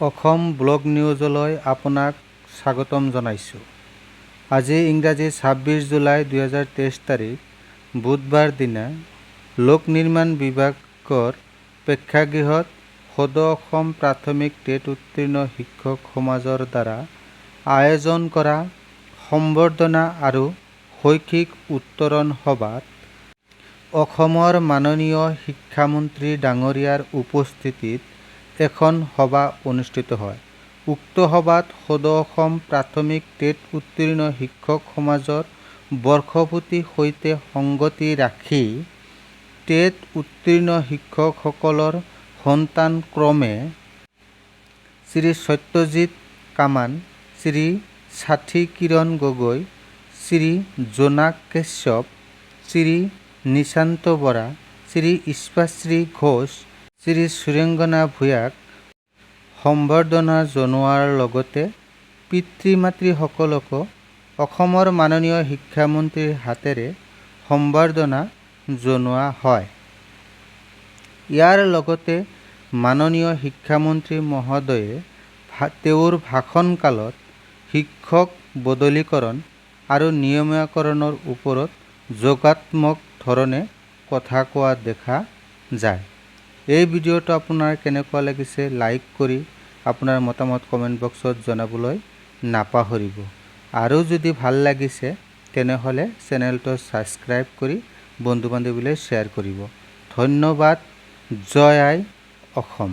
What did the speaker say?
Assam blog নিউজলৈ আপোনাক স্বাগতম জনাইছোঁ। আজি ইংৰাজী 26 জুলাই 2023 তাৰিখ বুধবাৰ দিনা লোক নিৰ্মাণ বিভাগৰ প্ৰেক্ষাগৃহত সদৌ অসম প্ৰাথমিক টেট উত্তীৰ্ণ শিক্ষক সমাজৰ দ্বাৰা আয়োজন কৰা সম্বৰ্ধনা আৰু শৈক্ষিক উত্তৰণ সভাত অসমৰ মাননীয় শিক্ষামন্ত্ৰী ডাঙৰীয়াৰ উপস্থিতিত এখন সভা অনুষ্ঠিত হয়। উক্ত সভাত সদৌ অসম প্ৰাথমিক টেট উত্তীৰ্ণ শিক্ষক সমাজৰ বৰ্ষপূৰ্তিৰ সৈতে সংগতি ৰাখি টেট উত্তীৰ্ণ শিক্ষকসকলৰ সন্তান ক্ৰমে শ্ৰী সত্যজিৎ কামান, শ্ৰী সাথী কিৰণ গগৈ, শ্ৰী জোনাক কাশ্যপ, শ্ৰী নিশান্ত বৰা, শ্ৰী ইস্পাশ্ৰী ঘোষ, শ্ৰী সুৰংগনা ভূঞাক সম্বৰ্ধনা জনোৱাৰ লগতে পিতৃ মাতৃসকলকো অসমৰ মাননীয় শিক্ষামন্ত্ৰীৰ হাতেৰে সম্বৰ্ধনা জনোৱা হয়। ইয়াৰ লগতে মাননীয় শিক্ষামন্ত্ৰী মহোদয়ে তেওঁৰ ভাষণকালত শিক্ষক বদলিকৰণ আৰু নিয়মীয়াকৰণৰ ওপৰত যোগাত্মক ধৰণে কথা কোৱা দেখা যায়। এই ভিডিঅ'টো আপোনাৰ কেনেকুৱা লাগিছে, লাইক কৰি আপোনাৰ মতামত কমেণ্ট বক্সত জনাবলৈ নাপাহৰিব আৰু যদি ভাল লাগিছে, তেনেহ'লে চেনেলটো ছাবস্ক্ৰাইব কৰি বন্ধু বান্ধৱীলৈ শ্বেয়াৰ কৰিব। ধন্যবাদ। জয় আই অসম।